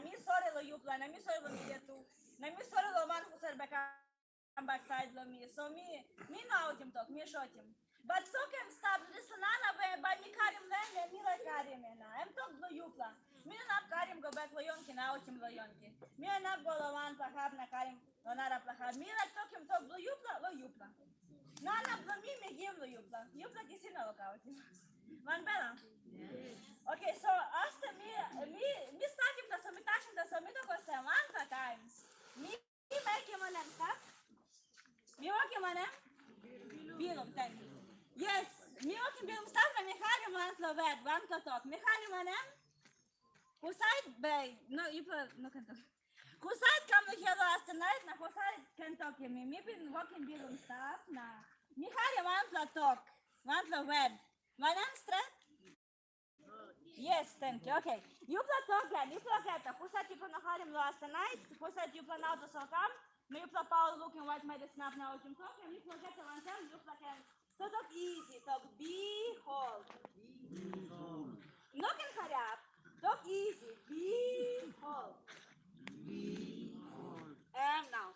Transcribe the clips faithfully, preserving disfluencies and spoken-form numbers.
mi sori long yupela, na mi sori long mi yet tu, na mi sori long man husat bai kam baksait long mi. So mi, mi no autim tok, mi sotim. But tok em stap, dispela nana bai, bai mi karim long em, mi laik karim em na. Em tok bilong yupela. Mi no inap karim go bek long yonki na autim long yonki. Mi no inap go long wanpela hap na karim long narapela hap. Mi laik tokim tok bilong yupela, long yupela. Nana bilong mi, mi givim long yupela. Yupela kisim na wokautim. Wanpela? Okay, so after mi, mi, mi stakim tasol, mi tasim tasol, mi tok olsem, wanpela taim. Mi, mi mekim wanem stap? Mi wokim wanem? Bilum, thank you. Yes, mi wokim bilum stap na mi harim wanpela wet, wanpela tok. Mi harim wanem? Husat bai, no, yupela no ken tok. Husat kam long hia long astinait na husat ken tokim mi? Mi bin wokim bilum stap na mi harim wanpela tok, wanpela wet. Wanem stret? Yes, thank you. Okay. Yupela tok gen, yupela geta. Husat yupela no harim long astinait, husat yupela nau tasol kam, na yupela paul lukim wet mai de snap na autim tok, na yupela geta wantaim, yupela ken toktok isi, tok behold. No ken hariap, tok isi, behold. Em nau.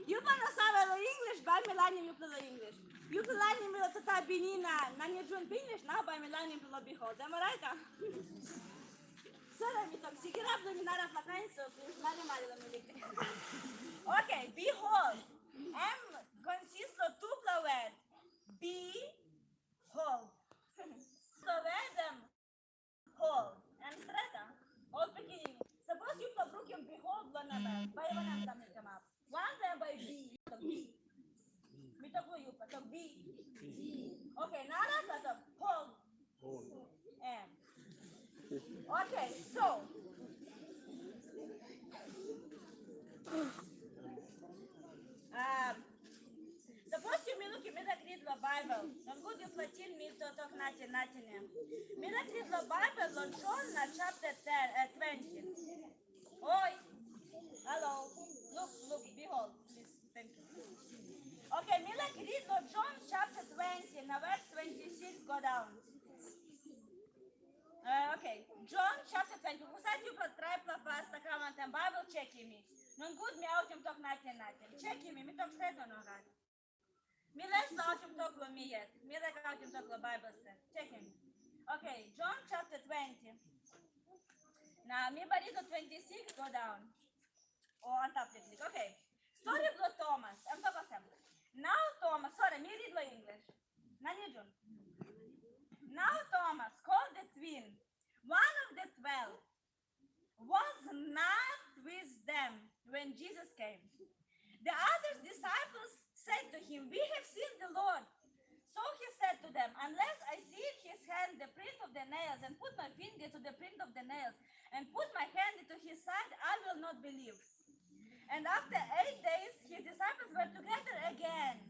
Yupela no save long English, bai mi lainim yupela long English. Yupela lainim mi long tata bini na, na mi jun English, nau bai mi lainim yupela long behold. Em orait a? Sori, mi tok sikirap long mi narapela kain, so plis marimari long mi liklik. Okay, behold. Em consist long tupela wet. Behold. Tupela wet em Hol. Em stret, a? Ol pikinini. Sapos yupela brukim behold long namba, bai wanem samting kamap? Wanpela bai bi, tok bi. Mi tok long yupela, tok bi. Oke, narapela tok hol. Em. Oke, so. Um, Sapos yumi lukim mi laik rid long Baibel, nogut yupela ting mi toktok nating nating em. Mi laik rid long Baibel long Jon na chapter ten, eh, twenty. Oi, halo, luk, luk, behold, plis, thank you. Oke, mi laik rid long Jon chapter twenty, na verse twenty-six go daun. Eh, oke, Jon chapter twenty. Husat yupela traipela pasta kam wantaim Baibel, sekim mi. Nogut mi autim tok nating nating. Sekim mi, mi tok stret o nogat? Mi les long autim tok long mi yet. Mi laik autim tok long Baibel stret. Sekim mi. Oke, Jon chapter twenty. Na mi bai rid long twenty-six go daun. O antap liklik. Oke. Stori bilong Tomas. Em tok olsem. Nau Tomas, sori, mi rid long English. Na yu dun. Nau Tomas, called the twin, one of the twelve, was not with them when Jesus came. The other disciples said to him, "We have seen the Lord." So he said to them, "Unless I see in his hand the print of the nails, and put my finger to the print of the nails, and put my hand into his side, I will not believe." And after eight days, his disciples were together again.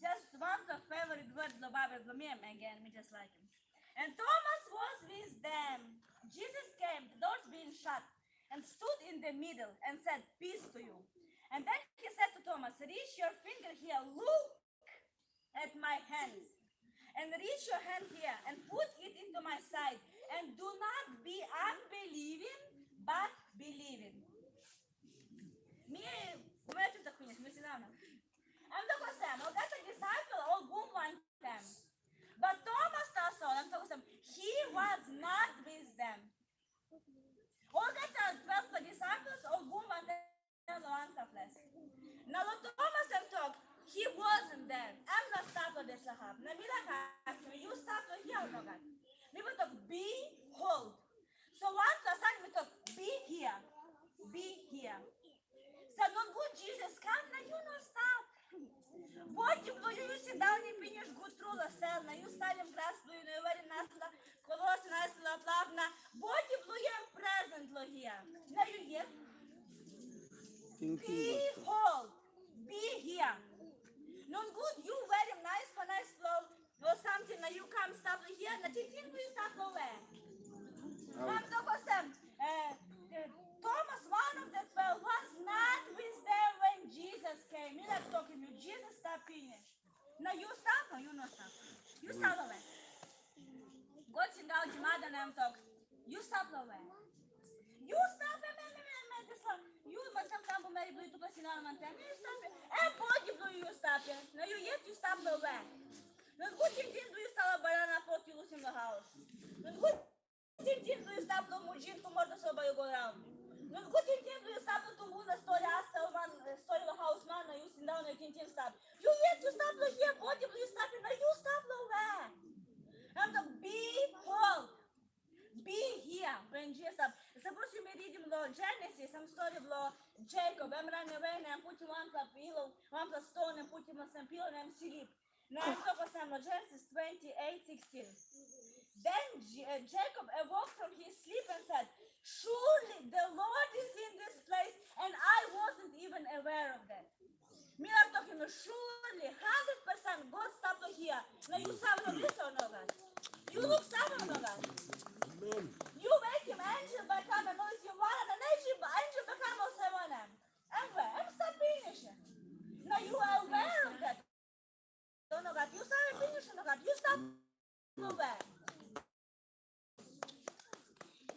Just one of the favorite words lo Bible lo me again, me just like him. And Thomas was with them. Jesus came, the doors being shut, and stood in the middle and said, "Peace to you." And then he said to Thomas, "Reach your finger here, look at my hands, and reach your hand here and put it into my side, and do not be unbelieving, but believing." Mi, mi tu tak punya, mi sila na. Em tok olsem, olgeta disaipel ol bung wantaim. But Thomas tasol, em tok olsem, he was not with them. Olgeta twelve disciples ol bung wantaim long wanpela ples. Na long Thomas em tok, he wasn't there. Em no stap long dispela hap. Na mi laik askim, yu stap long hia o nogat? Mi bin tok, behold. So wanpela sain mi tok, be here. Be here. Sa nogut Jisas kam na yu no stap. Bodi bilong yu, yu sindaun pinis gut tru long sel, na yu stalim gras bilong yu, na yu werim naispela klos, naispela laplap, na bodi bilong yu em present long hia. Na yu hia. Behold, be here. Nogut yu werim naispela, naispela ol samting na yu kam stap long hia, na tingting bilong yu stap long we? Kam tok olsem, eh, eh, Thomas, one of the twelve, was not with them when Jesus came. Mi laik tokim yu, Jisas stap pinis. Na yu stap, no, yu no stap. Yu stap long we? God sindaun i mada na em tok, yu stap long we? Yu stap, em, em, em, em, em, dispela. Yu, macam tambu meri bilong yu tupela sindaun wantaim. Yu stap, em, bodi bilong yu stap, em. Na yu yet yu stap long we? Nogut tingting bilong yu stap long banana pot yu lusim long haus. Nogut tingting bilong yu stap long mujin tumor tasol bai yu go raun. Nogut tingting bilong yu stap long tumbuna stori asel man, eh, stori long haus man na yu sindaun na yu tingting stap. Yu yet yu stap long hia, bodi bilong yu stap, na yu stap long we? Em tok, behold, be here. Wen Jisas, sapos yumi ritim long Genesis, em stori bilong Jacob, em ranawe na em putim wanpela pilo, wanpela ston, em putim olsem pilo na em slip. Na em tok olsem long Genesis twenty-eight sixteen. Then J- uh, Jacob awoke from his sleep and said, "Surely the Lord is in this place, and I wasn't even aware of that." Mi laik tokim yu, surely, hundred percent God stap long hia. Na yu save long dis o nogat? Yu luk save o nogat? Yu mekim angel bai kam na noisim wara, na noisim angel bai kam olsem wanem? Em we? Em stap pinis. Na yu aware of that o nogat? Yu save pinis o nogat? Yu stap long we?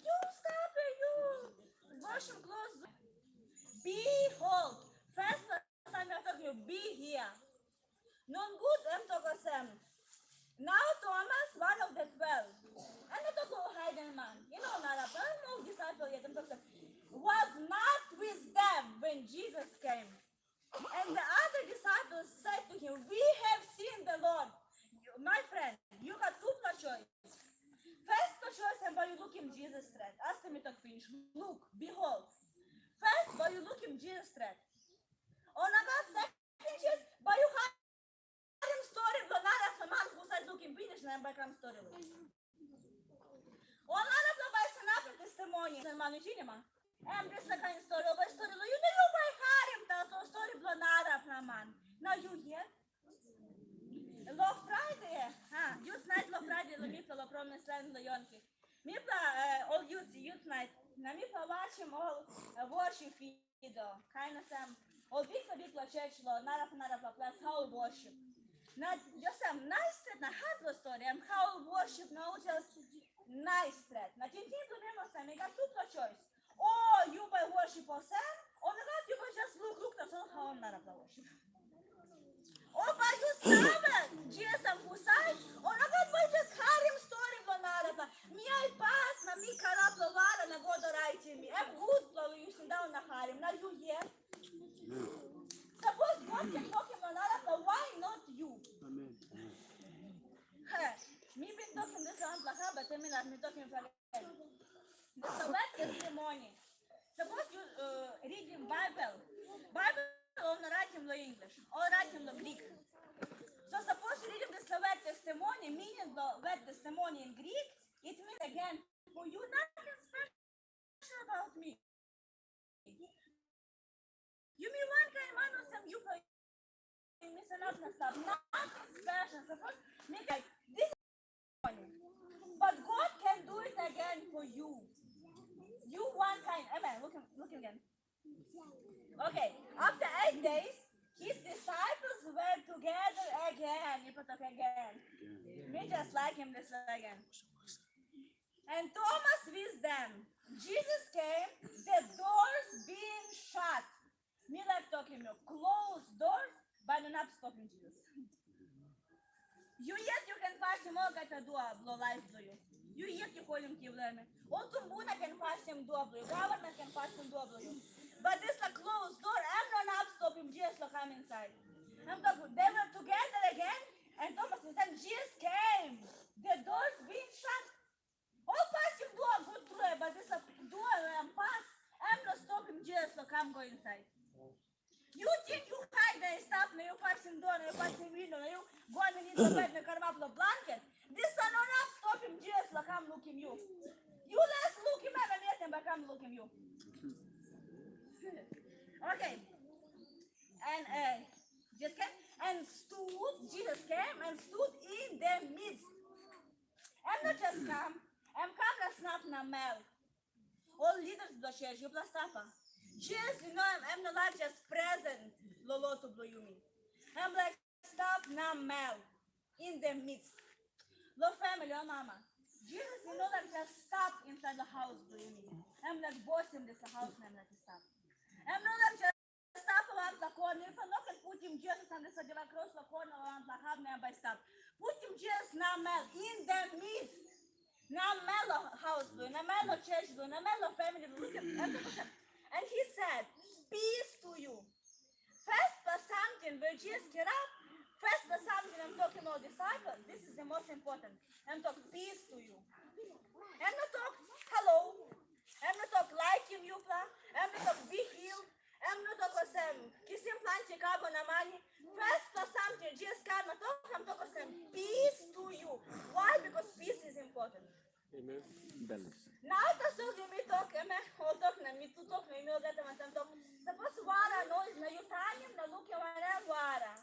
Yu stap, yu wasim klos. Behold, first time em tok yu, be here. Nogut em tok olsem, now Thomas, one of the twelve, em i tok long haiden man, yu no narapela, em no disaipel yet, em tok olsem, was not with them when Jesus came. And the other disciples said to him, "We have seen the Lord." My friend, yu gat tupela choice. First choice em bai yu lukim Jisas stret. Askim mi tok pinis. Look, behold. First bai yu lukim Jisas stret. O nagat, second choice, bai yu harim stori bilong narapela man husat lukim pinis na em bai kam stori long yu. O narapela bai sanap long testimoni. Em man yu tingim, a? Em dispela kain stori, o bai stori long yu, na yu bai harim tasol stori bilong narapela man. Na yu yet? Long Friday, ha, youth night long Friday, long mipela long Promise Land long Yonki. Mipela, eh, ol youth, youth night. Na mipela wasim ol, eh, worship video, kain olsem, ol bikpela, bikpela church long narapela, narapela ples, how ol worship. Na, olsem, nais stret na hat long stori, em how ol worship, na ol just nais stret. Na tingting bilong em olsem, i gat tupela choice. O yu bai worship olsem, o nogat yu bai just lukluk tasol how ol narapela worship. O bai yu save Jisas em husat, o nogat bai just harim stori bilong narapela. Mi ai pas na mi kalap long wara na God oraitim mi. Em gut long yu sindaun na harim, na yu yet. Sapos God ken tokim long narapela, why not you? Amen. He, mi bin tokim dispela wanpela hap, bat em inap mi tokim Dispela wet testimoni. Sapos yu, uh, ritim Baibel, Baibel ol no raitim long English, ol raitim long Grik. So sapos yu ritim dispela wet testimoni, meaning bilong wet testimoni in Greek, it means again, for you, nothing special about me. Yumi wankain man olsem yupela. Mi sanap na stap. Nothing special. Sapos mi kai, this is, but God can do it again for you. You wankain. Amen. Look him, look him again. Okay. After eight days, his disciples were together again. Yupela tok again. Mi just like him this again. And Thomas with them. Jesus came, the doors being shut. Mi laik tokim yu, closed doors bai no inap stopim Jisas. Yu yet yu ken pasim olgeta dua bilong laip bilong yu. Yu yet yu holim ki bilong em. Ol tumbuna ken pasim dua bilong yu, gavman ken pasim dua bilong yu. But dispela closed door, em no inap stopim Jisas long kam insait. Em tok, they were together again, and Thomas, then Jesus came. The doors being shut. Ol pasim dua gut tru, bat dispela dua na em pas, em no stopim Jisas long kam go insait. Yu ting yu hait na yu stap na yu pasim dua na yu pasim windo na yu go aninit long bed na yu karamap long blanket. Dispela no inap stopim Jisas long kam lukim yu. Yu les lukim em, em yet em bai kam lukim yu. Okay. And, uh, Jesus came and stood, Jesus came and stood in the midst. Em no just kam, em kam na stap namel. Ol leaders bilong church, yupela stap, a? Jisas, yu no, em, em no laik just present long lotu bilong yumi. Em laik stap namel, in the midst. Long family, o mama. Jisas i no laik jas stap insait long haus bilong yumi. Em laik bosim dispela haus na em laik i stap. Em no laik jas stap long wanpela kona. Yupela no ken putim Jisas na dispela diva kros long kona long wanpela hap na em bai i stap. Putim Jisas namel in the midst. Namel long haus bilong yu, namel long church bilong yu, namel long family bilong yu. Lukim, em tok olsem, and he said, "Peace to you." Firstpela samting we Jisas kirap, firstpela samting em tokim ol disaipel, this is the most important. Em tok, "Peace to you." Em no tok, "Hello." Em no tok, "Laikim yupela." Em no tok, "Be healed." Em no tok olsem, "Kisim planti kago na mani." Firstpela samting Jisas kam na tok, em tok olsem, "Peace to you." Why? Because peace is important. Amen. Balance. Nau tasol yumi tok, em ol tok na mi tu tok na yumi olgeta wantaim tok. Sapos wara nois na yu tanim na lukim wanem wara.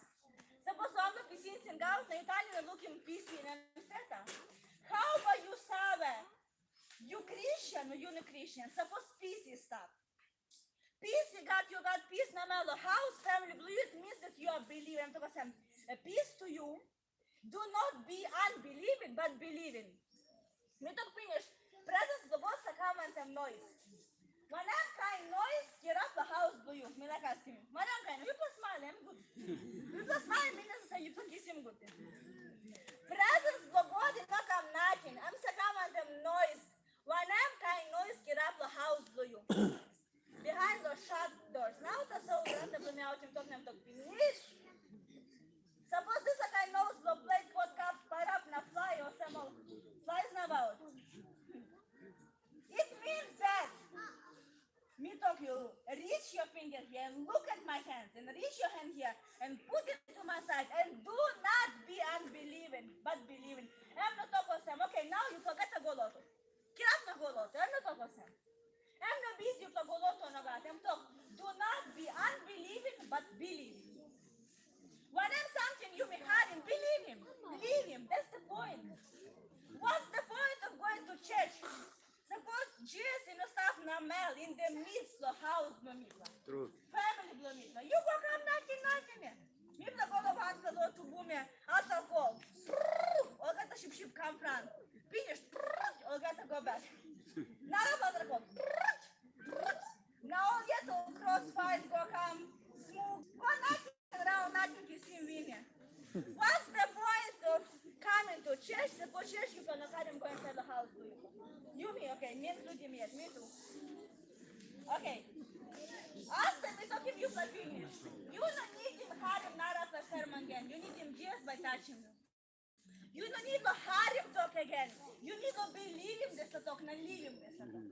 Sapos wanpela pisin singaut na yu tanim na lukim pisin em seta. Hau bai yu save? Yu Christian o yu no Christian? Sapos pis i stap. Pis i gat, yu gat pis namel long haus, family bilong yu, it means that you are believing. Em tok olsem, "Peace to you. Do not be unbelieving, but believing." Mi tok pinis, presence bilong God sa kam wantaim nois. Wanem kain nois kirap long haus bilong yu? Mi laik askim yu. Wanem kain? Yupela smile, em gut. Yupela smile, mi nasa yupela kisim gut. Presence bilong God i no kam nating, em sa kam wantaim nois. Wanem kain nois kirap long haus bilong yu? Behind those shut doors. Nau tasol brata bilong mi autim tok na em tok pinis. Sapos dispela kain nois bilong plate, pot, cup, pairap na fly olsem ol flies nabaut. It means that mi tok yu, reach your finger here and look at my hands, and reach your hand here and put it to my side, and do not be unbelieving, but believing. Em no tok olsem, okay, nau yu forget go lotu. Kirap na go lotu. Em no tok olsem. Em no bisi yupela go lotu nogat. Em tok, do not be unbelieving, but believing. Wanem samting yumi harim, believe him. Believe him. That's the point. What's the point of going to church? Sapos Jisas i no stap namel in the midst long haus bilong mipela. True. Family bilong mipela. Yu go kam nating nating ya. Mipela go long wanpela lotu bung ya. Alta kol. Olgeta sipsip kam fran. Pinis. Olgeta go bek. Narapela alta kol. Na olgeta ol kros pait go kam smuk. Go nating raun nating kisim win ya. What's the point of coming to church? Sapos church yupela no karim go inside the house bilong yupela. Yumi, okay, mi include yumi yet, mi tu. Okay. Asta mi tokim yupela pinis. Yu no nidim harim narapela sermon gen. Yu nidim Jisas bai tachim yu. Yu no nid long harim tok gen. Yu nid long bilivim dispela tok na livim dispela tok.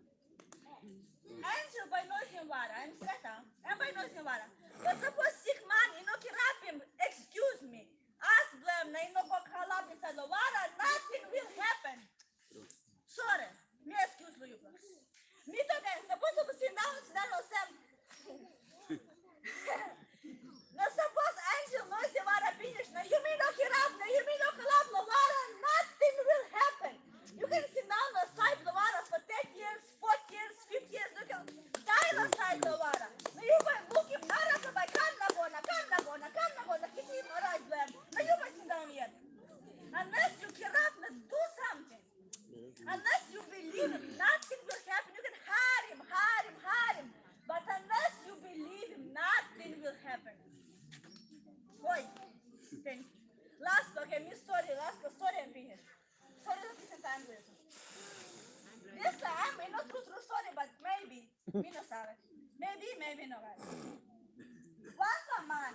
Enjel bai noisim wara, em seta, em bai noisim wara. But sapos sikman i no kirapim, excuse me, as bilong em na i no go kalap insait long wara, nothing will happen. Sori, mi excuse long yupela. Mi tok gen, sapos yu sindaun, sindaun olsem. Na sapos enjel noisim wara pinis, na yumi no kirap, na yumi no kalap long wara, nothing will happen. Yu ken sindaun long sait long wara for ten years, forty years, fifty years, yu ken dai long sait long wara. Na yu bai lukim narapela bai kam na go, na kam na go, na kam na go, na kisim orait bilong em. Na yu bai sindaun yet. Unless yu kirap na do something. Unless you believe him, nothing will happen. You can hide him, hide him, hide him. But unless you believe him, nothing will happen. Boy, thank you. Last, okay, mi story, last story and finish. Story no kisim time with. This time, it's not true, true story, but maybe, mi no save. Maybe, maybe no, guys. Wanpela man,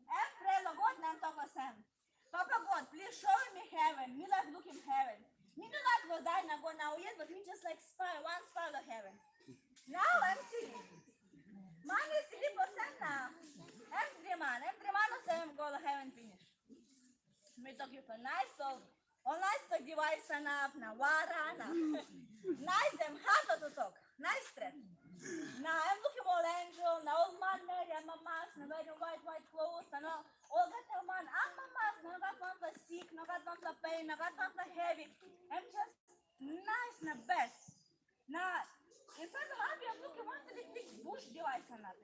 em pray long God, na em tok olsem, Papa God, please show me heaven. Mi laik lukim heaven. Mi no laik long dai na go nau yet, but mi just laik spy, wan spy long heaven. Nau em slip. Man i slip olsem na em driman, em driman olsem em go long heaven pinis. Mi tok yupela, nais ol, ol nais tok diwai sanap na wara na nais em hat lo totok. Nais stret. Na em lukim ol enjel, na ol manmeri amamas, na werim wait wait klos, na ol olgeta man amamas, na no gat wanpela sik, no gat wanpela pen, no gat wanpela hevi. Em just nais na best. Na insait long hap em lukim wanpela bikbik bus diwai sanap.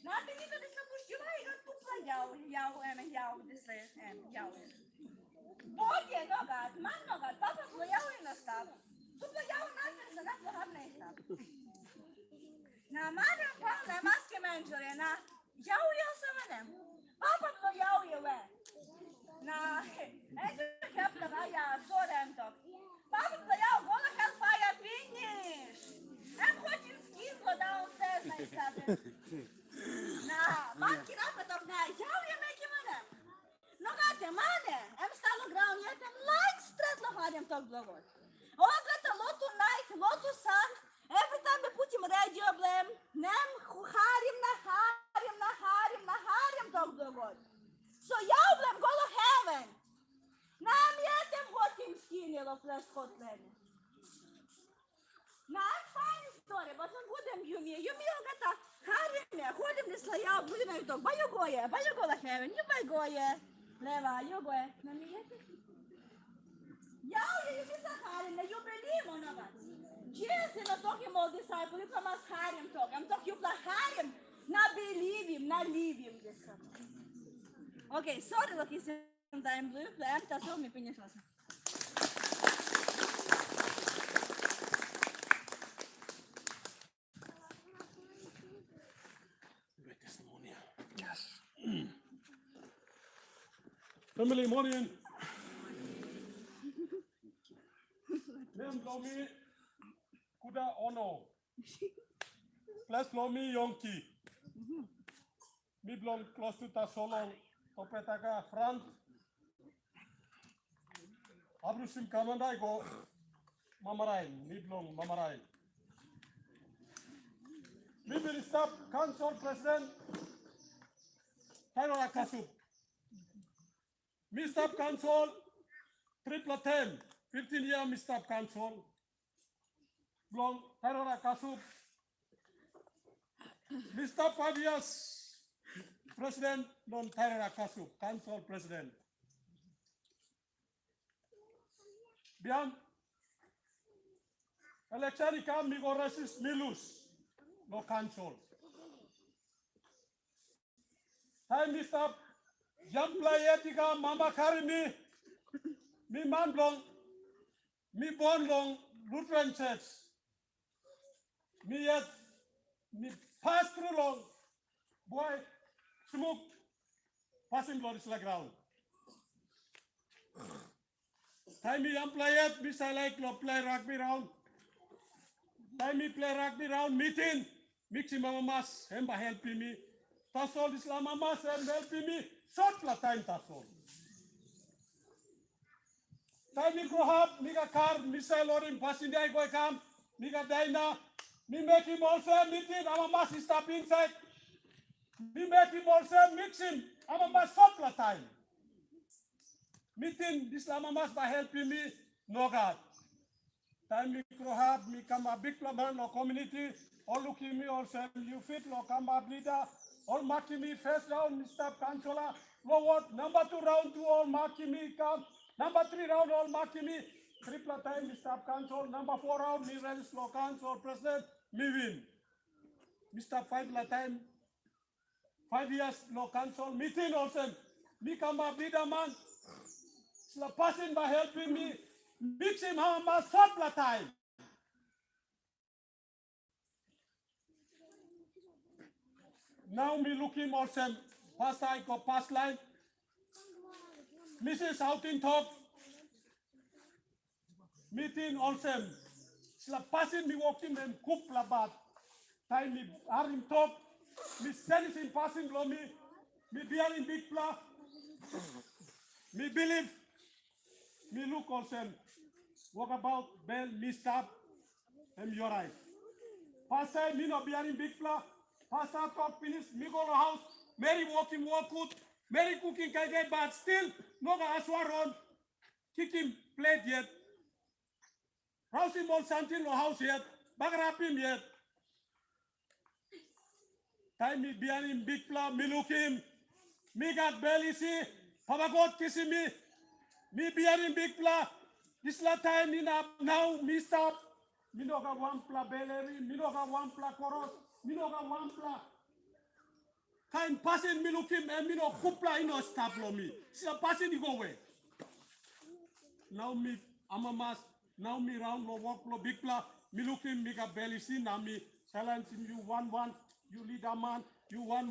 Na ating i gat dispela bus diwai i gat tupela yau, yau em yau dispela em yau. Oke, nogat, man nogat, papa bilong yau i no stap. Tupela yau na pesa, na papa na i stap. Na man em pau na em askim enjel ya na yau i olsem wanem? Papa bilong yau i we? Na enjel kepla ya sori em tok. Papa bilong yau go long helpaia pinis. Em kotim skin go daunstairs na i stap. Na man kirap na tok na yau ya mekim wanem? Nogat em, man em stap long graun yet, em laik stret long harim tok bilong God. Olgeta lotu nait, lotu san, everytaim mi putim redio bilong em, na em harim na harim na harim na harim tok bilong God. So yau bilong em go long heven. Na em yet em hotim skin ya long ples kot bilong em. Na em pain stori, but nogut em yumi. Yumi olgeta harim ya, holim dispela yau, gude na yu tok, bai yu go ya, bai yu go long heven, yu bai go ya. Leva, yu go ya. Na mi yet. Yau ya, yumi sa harim, na yu bilip o nogat? Jisas i no tokim ol disaipel, yupela mas harim tok. Em tok yupela harim, na bilipim, na livim dispela. Okay, sori long kisim taim bilong yupela, em tasol mi pinis olsem. Family, morning. Nem bilong mi Kuda Ono. Ples bilong mi Yongki. Mi bilong klostu tasol long Topetaka front. Abrusim kamanda i go Mamarain, mi bilong Mamarain. Mi bin stap kansol president Tairora Kasup. Mi stap kansol tripla tem, fifteen year mi stap kansol. Bilong Tairora Kasup. Mi stap five years president long Tairora Kasup, kansol president. Bihain election i kam, mi go resis, mi lus long kansol. Taim mi stap yangpela yet i kam, mama karim mi. Mi man bilong, mi bon long Lutheran Church. Mi yet, mi pas tru long buai smuk pasin bilong dispela graun. Taim mi yangpela yet, mi save laik long pilai rugby raun. Taim mi pilai rugby raun, mi ting, mi kisim amamas, em bai helpim mi. Tasol dispela amamas em helpim mi sotpela taim tasol. Taim mi grow up, mi gat kar, mi save lorim pasindia i go i kam, mi gat daina, mi mekim olsem, mi ting amamas i stap insait. Mi mekim olsem, mi kisim amamas sotpela taim. Mi ting dispela amamas bai helpim mi, nogat. Taim mi grow up, mi kamap bikpela man long komuniti, ol lukim mi olsem, yu fit long kamap lida. Ol makim mi first round, mi stap kaunsola. Long wot, namba tu raun tu ol makim mi kam. Namba tri raun ol makim mi. Tripela taim mi stap kansol. Namba fo raun mi resis long kansol president, mi win. Mi stap faivpela taim, faiv yias long kansol, mi ting olsem, mi kamap lidaman, dispela pasin bai helpim mi miksim amamas sotpela taim. Nau mi lukim olsem, pasta i go paslain, misis autim tok, mi ting olsem, dispela pasin mi wokim em gutpela bat. Taim mi harim tok, mi senisim pasin bilong mi, mi bihainim Bikpela, mi bilip, mi luk olsem, wokabaut bel mi stap, em i orait. Pastaim mi no bihainim Bikpela, pasta tok pinis, mi go long haus, meri wokim wok gut, meri kukim kaikai, bat stil no gat asua rong, kikim plet yet, rausim ol samting long haus yet, bagarapim yet. Taim mi bihainim Bikpela, mi lukim, mi gat bel isi, Papa God kisim mi, mi bihainim Bikpela, dispela taim inap nau mi stap, mi no gat wanpela bel hevi, mi no gat wanpela kros, mi no gat wanpela kain pasin mi lukim, em i no gutpela, i no stap long mi. Dispela pasin i go we. nau mi amamas, nau mi raun long wok bilong Bikpela, mi lukim mi gat bel isi, na mi challenge yu wan wan, yu lidaman, yu wan